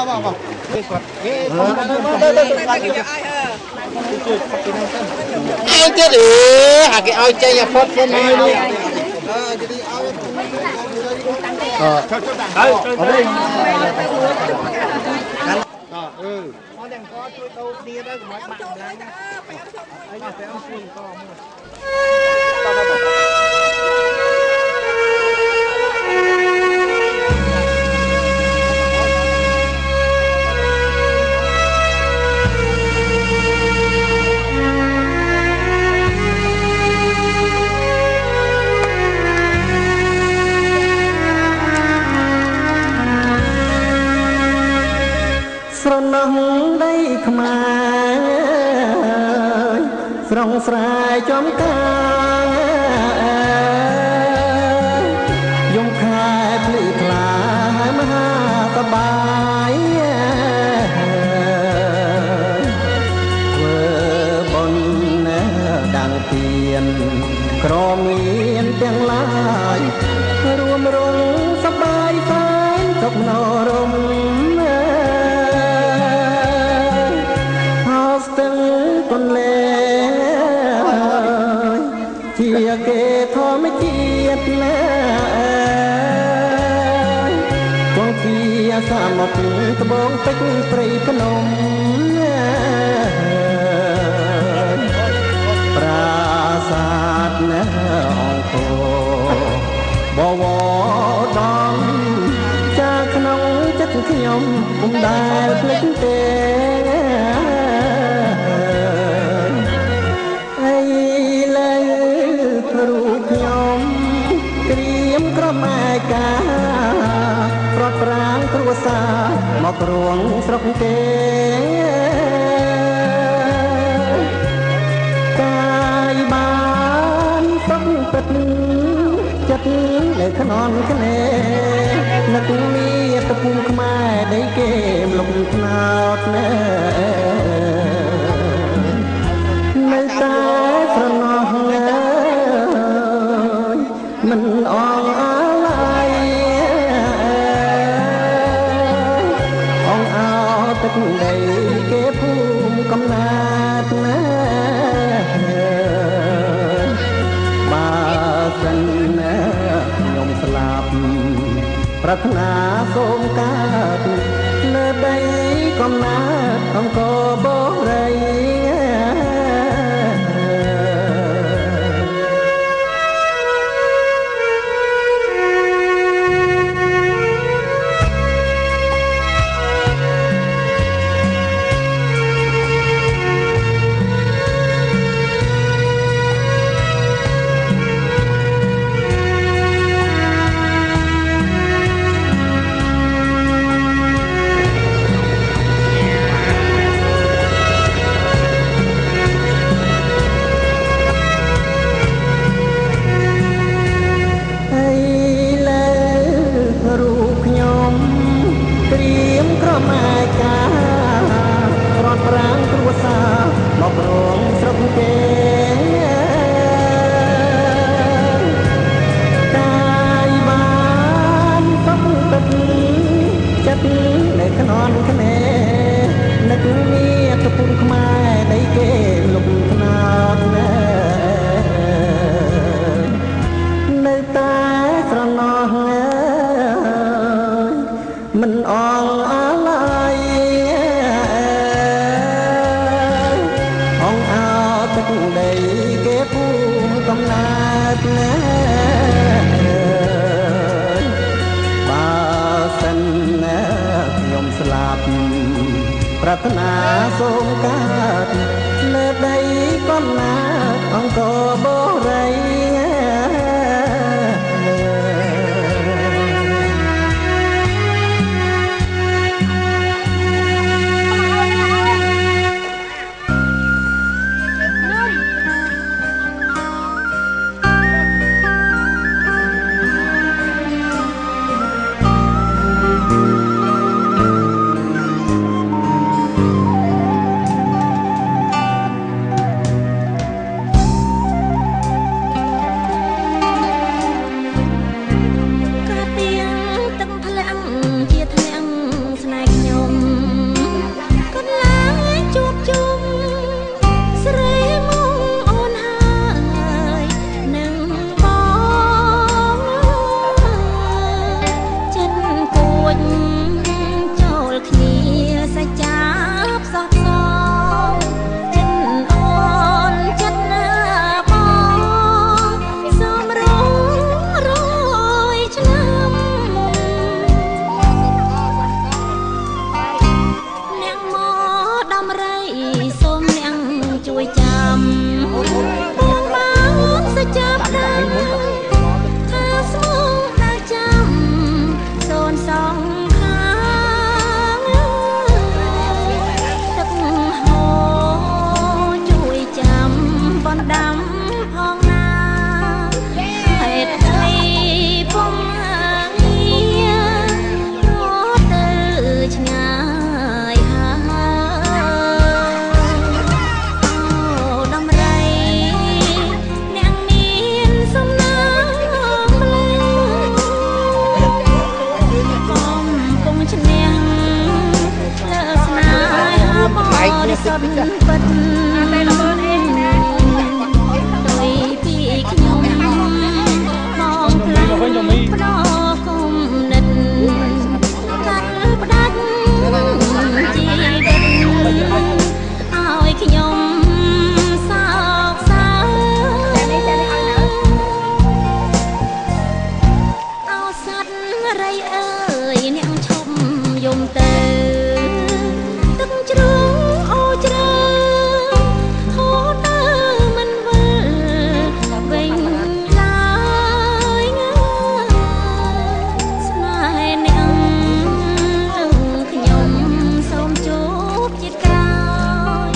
បងគេគាត់គេទៅទៅទៅជួយផុតពីហ្នឹងទៅ ឯងទៀតអឺអាគេឲ្យចេញអាផុតសិនហើយនេះ អឺគេឲ្យ អឺ ទៅទៅទៅអឺមកតែអង្គជួយដូរគ្នាទៅកុំឲ្យបាក់កម្លាំងណាអីតែអង្គជួយអង្គមួយ ស្រណោះដីខ្មែរស្រងស្រែចំការយំខែភ្លឺថ្លាមហាសបាយធ្វើបុណ្យដាំងទៀនក្រមានទាំងឡាយរួមរងសបាយសែនសុខមនោរមស្ទឹងទន្លេជាគេធម្មជាតិណាគងជាសមុទ្រត្បូងពេជ្រព្រៃភ្នំប្រាសាទណាអង្គរបវរដំចាក្នុងចិត្តខ្ញុំពុំដែលភ្លេចទេរូបខ្ញុំត្រៀមក្រមឯកាប្រត់ប្រាងគ្រួសារមករួងស្រុកទេកាយបានសុខពិតចិត្តនៅក្នុងគ្នេនឹកមាតុភូមិខ្មែរដីគេមលុបថ្នោតណែនៅតែស្រណោះមិនអងអាឡ័យអងអោទឹកដីគេភូមិកំណើតណាបើសិនណាខ្ញុំស្លាប់ប្រាថ្នាសូមកើតលើដីកំណើតអង្គរបូរីមិនអងអាឡ័យអងអោទឹកដីគេភូមិកំណើតណាបើសិនណាខ្ញុំស្លាប់ប្រាថ្នាសូមកើតលើដីកំណើតអង្គរបូរី បងបានសច្ចាផ្ដាំថាស្មងដែលចាំសូនសងខាងទឹកហូរជួយចាំបណ្ដាំផងណាហេតុអីពុំងាររត់ទៅឆ្ងាយហើយអូដំរីអ្នកមានសំណាងម្លេះកំពុងឈ្នះលើស្នេហាបរិសុទ្ធពិតតែល្មើអេណាទុយពីខ្ញុំបងផ្លាស់ផ្ដោគុំនិតកាត់ផ្ដាច់ជីវិតឲ្យខ្ញុំសោកសៅអោសត្វរៃអើយអ្នកឈប់យំទៅទឹកជ្រុងអូជ្រៅហូរទៅមិនវិលវិញឡើយស្នេហ៍អ្នកខ្ញុំសូមជួបជាតិក្រោយ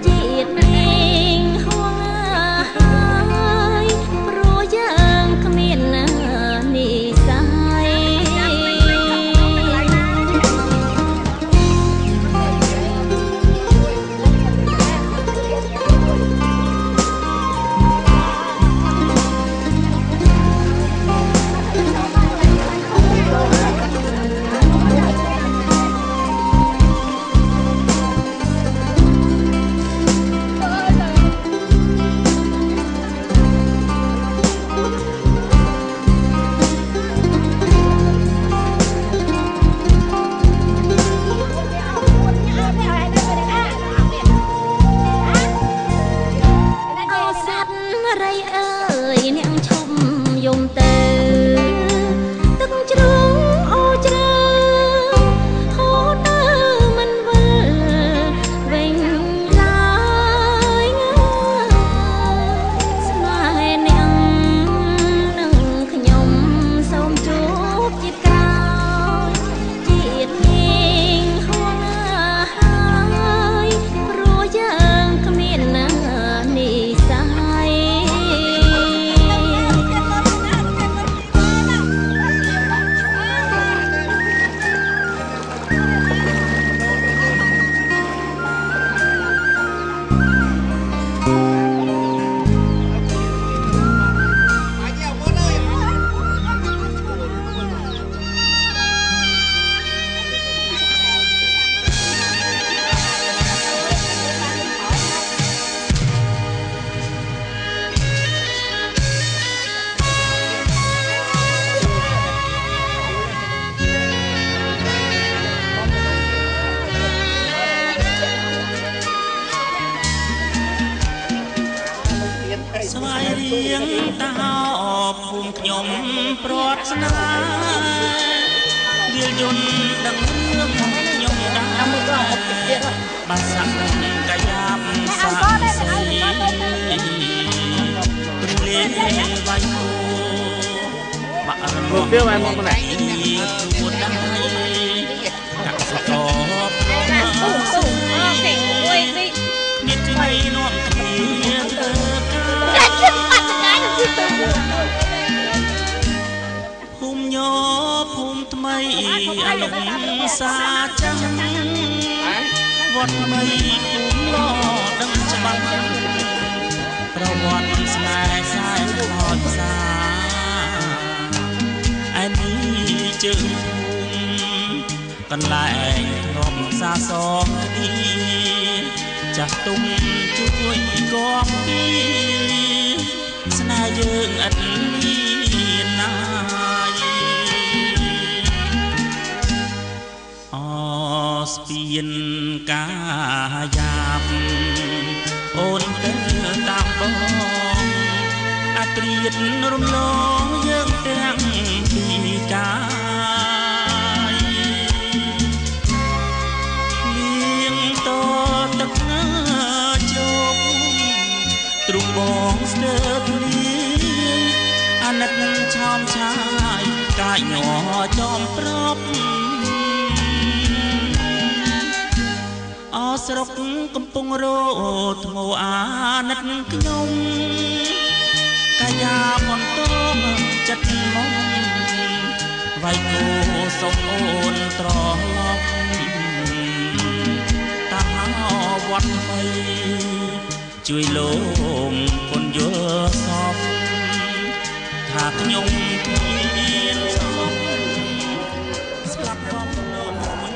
ជាតិនេះហួងហើយព្រោះយើងគ្មាននិស័យ អោសត្វរៃអើយអ្នកឈប់យំទៅទឹកជ្រុងអូជ្រៅហូរទៅមិនវិលវិញឡើយស្នេហ៍អ្នកនឹងខ្ញុំសូមជួបជាតិក្រោយជាតិនេះហួងហើយព្រោះយើងគ្មាននិស័យ ស្វាយរៀងតាហោភូមិខ្ញុំព្រាត់ស្នេហ៍វាលយន្តដឹងរឿងខ្ញុំដែរបាសាក់កាយាបសាក់សីទន្លេវាយគូបាក់រំ មកទៀតមកមកណា ជួដៃកសិករ ទូទូអូខេមួយពីរ មានក្តីនាំគ្នាធ្វើការ ចាច់បាត់ចកាយនឹងទៅ ភូមិញភូមិថ្មីអនុសាចាំងវត្តថ្មីភូមិឡដឹងច្បាស់ប្រវត្តិស្នេហ៍សែនខ្លោចផ្សាឯនេះជើងភូមិកន្លែងធ្លាប់សាសងគ្នាចាស់ទុំជួយគំពីស្នេហ៍យើងឥតមានណាយអស្ពានកាយាបអូនទៅតាមបងអាត្រៀតរំលងយើងទាំងពីរកាយលៀងតទឹកជោគទ្រុង បងស្ទើរភ្លៀងអាណិតឆោមឆាយកាយញ័រចំប្រប់អស្រុកកំពុងរោធ្ងោអាណិតខ្ញុំកាយាបន្តចិត្តមកវាយគោសុំអូនត្រឡប់តាមវត្តថ្មីជួយលោមពុនយល់សពថាខ្ញុំគ្មានសពស្លាប់បងលោក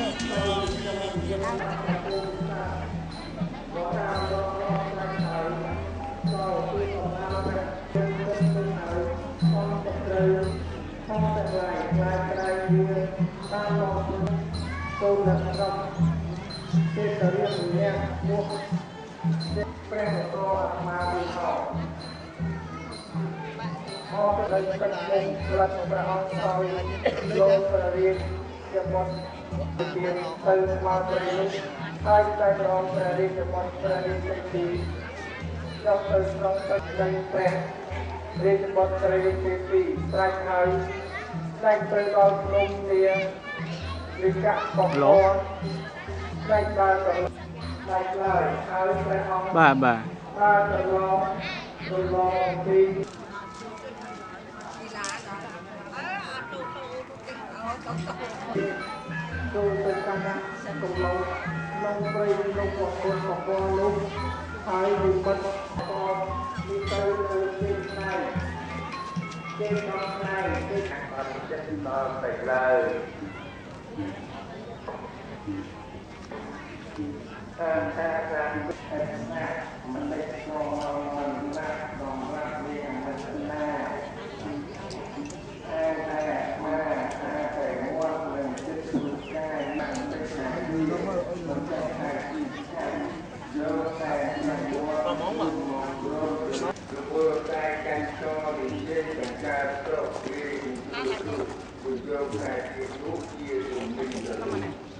មួយសូមដល់ដល់ទេតរៀនម្នាក់មកព្រះតអាត្មាវិសោអរដល់ព្រះអង្គព្រះអង្គឲ្យយកព្រះរាជបុត្រពីទៅមកព្រះនោះហើយតែព្រះអង្គព្រះរាជបុត្រព្រះរាជទីចុះទៅស្រង់ទៅនឹងព្រះរាជបុត្រព្រះរាជទី2ស្រេចហើយស្រេចទៅដល់ភ្នំនាវិកៈបកស្រេចបានស្រេចឡើយហើយព្រះអង្គបាទបាទបានរលងទីចូលទៅកាន់កំឡុងក្នុងព្រៃក្នុងពពកពពនោះហើយនិមិត្តតនេះទៅទៅទីផ្នែកគេដល់ផ្នែកគេបានចិត្តដល់ទៅឡើយតាតាតាណាមិនได้ក្នុងណាក្នុងរ៉ានេះមិនណាតែតែមកតែមួននឹងចិត្តសុខកាយមិនទៅណាមិនទៅណាយកតែមួនមកតែកាន់ចោលនិយាយបង្កើតស្រុកគេគឺយកតែជាលោកជាជំនាញ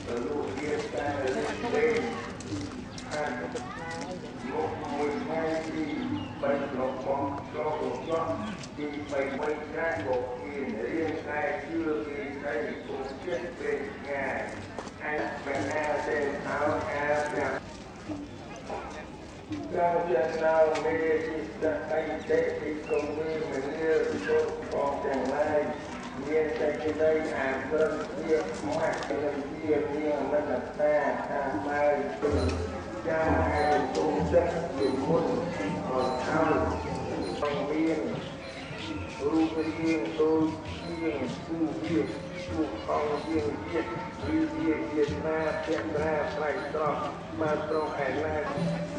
ទៅលោកជាតែលេងហើយមកមួយថ្ងៃទី3របស់លោកលោកទី3មួយថ្ងៃមកគេរៀនតែជឿគេតែគុំចិត្តពេលថ្ងៃហើយបណ្ណាទេអោអាចាំដល់ចំណោមេទីសអីទេទីគុំមីមនាសុខបងទាំងឡាយមានតែក្តីអាព្រឹកជាមកនឹងជានាងមនតាតាមមកចាំឲ្យទុំចិត្តជាមុនអត់ហើយមានរូបរាងដូចជាគូវាគូខងជាជាតិឬជាជាណាភក្ត្រាស្រ័យត្រង់មកត្រង់ឯណា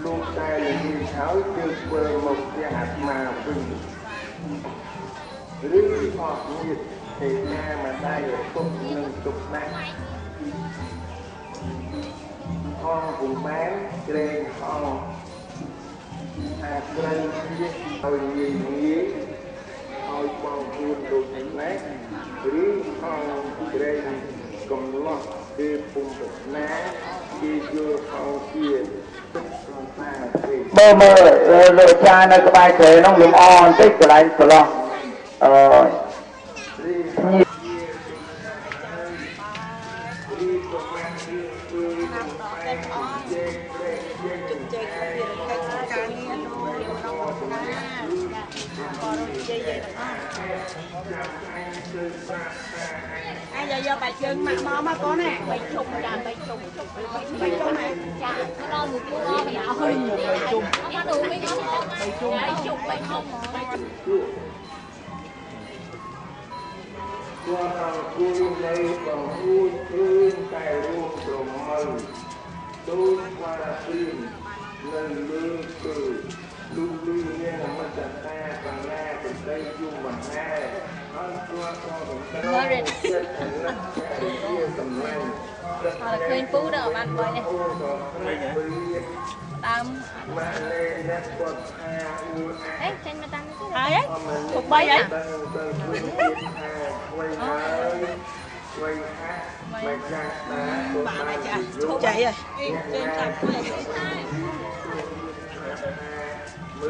លោកតែនិយាយហើយគឺធ្វើមកជាអាត្មាវិញឬអស់ញាតិទេណាម្ដាយឪពុកនឹងទុកណាស់ហងពុំបានក្រែងហងអាត្រូវជាឲ្យងាយងាយឲ្យបងប្អូនដូចនេះណាឬហងក្រែងកំឡោះគេពុំប្រាថ្នាគេយល់ហងជាទុកប្រសាទេមើលមើលលោកចានៅក្បែរគ្រែនោះលំអបន្តិចកន្លែងប្រឡោះអឺ ai giờ giờ bà chân mặc mò mà con nè bảy chục là bảy chục bảy chục nè chả nó một chút bảy chục nó đủ mấy con bảy chục bảy chục bảy chục qua cua đây còn vui thương tài luôn rồi mừng tôi qua phim lên lương từ luôn luôn nghe mà chặt ta và la từ đây du mà ha អត់ឃើញពូដល់បានបីដើមអេចេញមកតាមនេះហើយហ៎បីហ៎បាទចាឈប់ចៃហើយចេញតាមផ្លូវ Hey,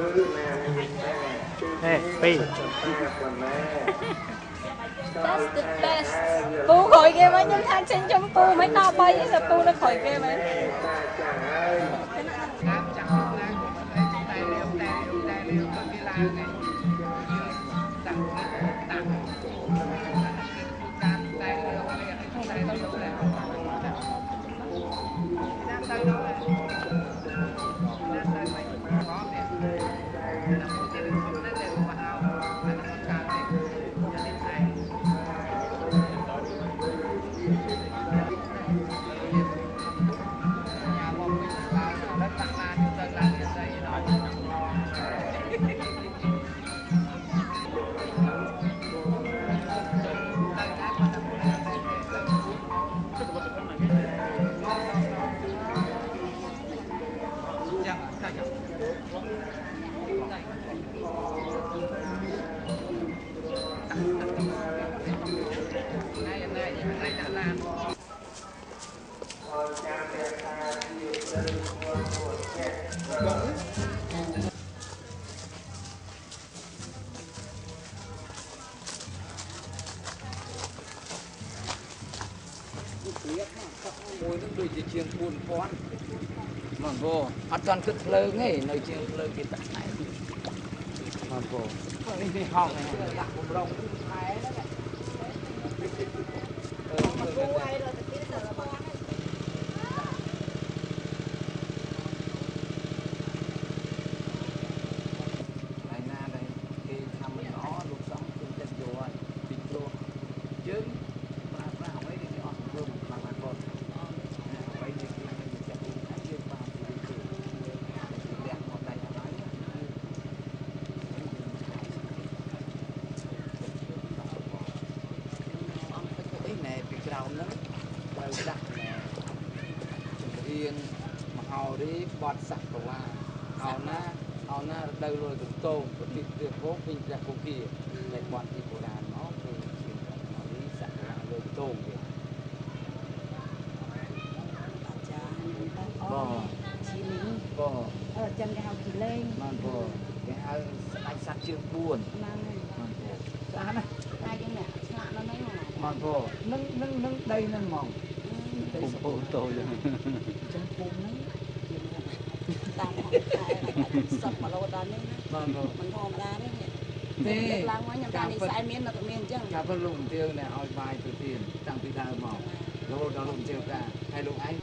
That's the best ពូក្រោយគេមកខ្ញុំថាចេញចំពូមិនដល់3ទេពូនៅក្រោយគេមែន មួយនឹងដូចជាជាង4000មកបងអត់ទាន់គិតភ្លើងទេនៅជាងភ្លើងគេដាក់ណែមកបងនេះហោះដាក់បំរុងខែហ្នឹងហើយណាដែលគេធ្វើមិនល្អលោកសង្ឃគឺចិត្តយកហើយពីព្រោះយើងប្រើប្រាស់អ្វីដែលគេអស់ព្រមខ្លាំងណាស់គាត់អ្វីដែលគេចិត្តយើងបានគឺលះមកដៃអ្វីអីណែពីក្រោមហ្នឹងត្រូវដាក់ណែចម្រៀងមហោរីបទសក្កវាអោណាអោណារដូវលកតងប្រតិព្រះពោវិញព្រះពុគានៃបទទីបុរាណមកគឺជាមហោរីសក្កវាលើកតងវាបងជីលីងបងអឺចឹងគេហៅជីលេងបងបងគេហៅស្ដាច់សត្វជើង4ហ្នឹងហើយបងស្អាតណាស់តែយើងអ្នកឆ្លាក់នៅហ្នឹងបងបងនឹងនឹងនឹងដីហ្នឹងហ្មងដីពូតូចចឹងពូហ្នឹងតាមសពមកលោដល់នេះណាបងបងមិនធម្មតាទេទេឡើងមកខ្ញុំថានិស័យមាននៅតែមានអញ្ចឹងកាលពីលោកទាវអ្នកឲ្យបាយទៅទៀនតាំងពីដើមមករហូតដល់លោកទាវតាហើយលោកឯង